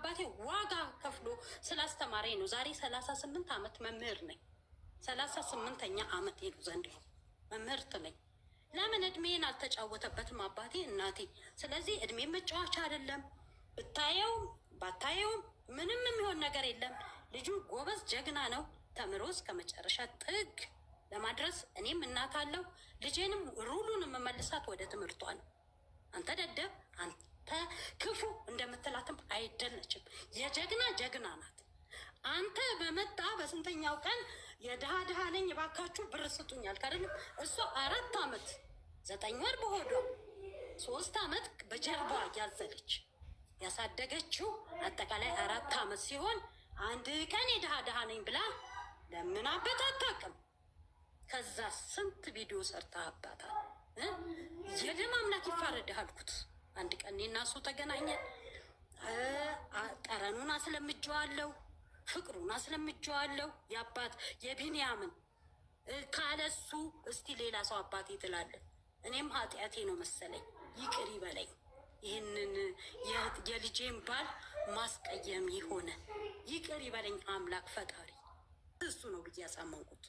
አባቴ ዋጋ ከፍሎ ስላስተማረኝ ነው። ዛሬ 38 ዓመት መምህር ነኝ። 38ኛ ዓመት ሄዱ ዘንድሮ መምህርት ነኝ። ለምን እድሜን አልተጫወተበትም አባቴ እናቴ። ስለዚህ እድሜ መጫወቻ አይደለም። ብታየውም ባታየውም ምንም የሚሆን ነገር የለም። ልጁ ጎበዝ ጀግና ነው። ተምሮ እስከ መጨረሻ ጥግ ለማድረስ እኔም እናት አለው። ልጄንም ሩሉን የምመልሳት ወደ ትምህርቷ ነው። አንተ ደደብ፣ አንተ ክፉ እንደምትላትም አይደለችም። የጀግና ጀግና ናት። አንተ በመጣ በስንተኛው ቀን የድሃ ድሃ ነኝ እባካችሁ ብር ስጡኝ አልክ አይደለም? እሷ 4 ዓመት 9 ወር በሆዷ፣ 3 ዓመት በጀርባ ያዘለች ያሳደገችው አጠቃላይ 4 ዓመት ሲሆን አንድ ቀን የድሃ ድሃ ነኝ ብላ ለምናበት አታውቅም። ከዛ ስንት ቪዲዮ ሰርተህባታል። የደም አምላክ ይፋረድህ አልኩት። አንድ ቀን እኔና እሱ ተገናኘን። ጠረኑን አስለምጄዋለሁ፣ ፍቅሩን አስለምጄዋለሁ። የአባት የቢንያምን ካለሱ እስቲ ሌላ ሰው አባቴ ትላለህ። እኔም ኃጢአቴ ነው መሰለኝ፣ ይቅር ይበለኝ። ይህንን የልጄን ባል ማስቀየም የሆነ ይቅር ይበለኝ አምላክ ፈጣሪ እሱ ነው ብዬ ያሳመንኩት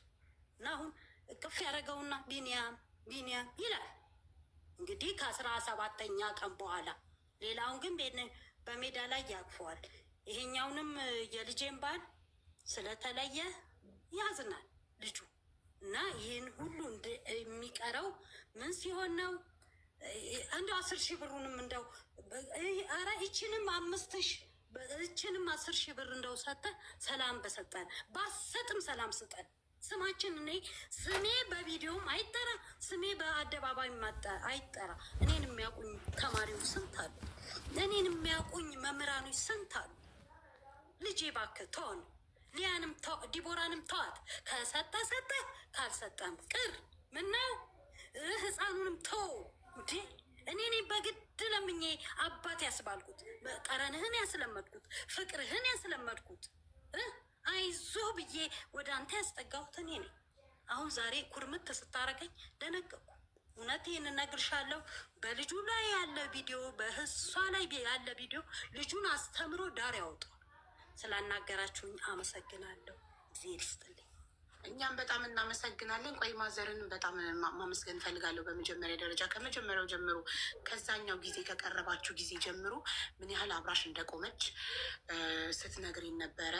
እና አሁን እቅፍ ያደረገውና ቢንያም ቢንያም ይላል። እንግዲህ ከ17ኛ ቀን በኋላ ሌላውን ግን በሜዳ ላይ ያቅፈዋል። ይሄኛውንም የልጄን ባል ስለተለየ ያዝናል ልጁ እና ይህን ሁሉ የሚቀረው ምን ሲሆን ነው? እንደው 10,000 ብሩንም እንደው ኧረ ይችንም 5,000 ይችንም 10,000 ብር እንደው ሰጠ ሰላም በሰጠን፣ ባሰጥም ሰላም ስጠን። ስማችን እኔ ስሜ በቪዲዮም አይጠራ፣ ስሜ በአደባባይ አይጠራ። እኔን የሚያውቁኝ ተማሪዎች ስንት አሉ? እኔን የሚያውቁኝ መምህራኖች ስንት አሉ? ልጄ እባክህ ተውን፣ ሊያንም ዲቦራንም ተዋት። ከሰጠ ሰጠ፣ ካልሰጠም ቅር። ምነው ህፃኑንም ተው እንዴ! እኔ በግድ ለምኜ አባት ያስባልኩት፣ ጠረንህን ያስለመድኩት፣ ፍቅርህን ያስለመድኩት፣ አይዞህ ብዬ ወደ አንተ ያስጠጋሁት እኔ ነኝ። አሁን ዛሬ ኩርምት ስታረገኝ ደነገጥኩ። እውነት ይህን እነግርሻለሁ። በልጁ ላይ ያለ ቪዲዮ፣ በህሷ ላይ ያለ ቪዲዮ ልጁን አስተምሮ ዳር ያወጣል። ስላናገራችሁኝ አመሰግናለሁ። እግዜር ይስጥልኝ። እኛም በጣም እናመሰግናለን። ቆይ ማዘርን በጣም ማመስገን እንፈልጋለሁ። በመጀመሪያ ደረጃ ከመጀመሪያው ጀምሮ፣ ከዛኛው ጊዜ ከቀረባችሁ ጊዜ ጀምሮ ምን ያህል አብራሽ እንደቆመች ስትነግሪን ነበረ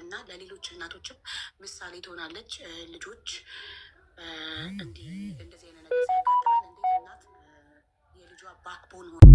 እና ለሌሎች እናቶችም ምሳሌ ትሆናለች። ልጆች እንዲህ እንደዚህ አይነት ነገር ሲያጋጥመን እንዴት እናት የልጇ backbone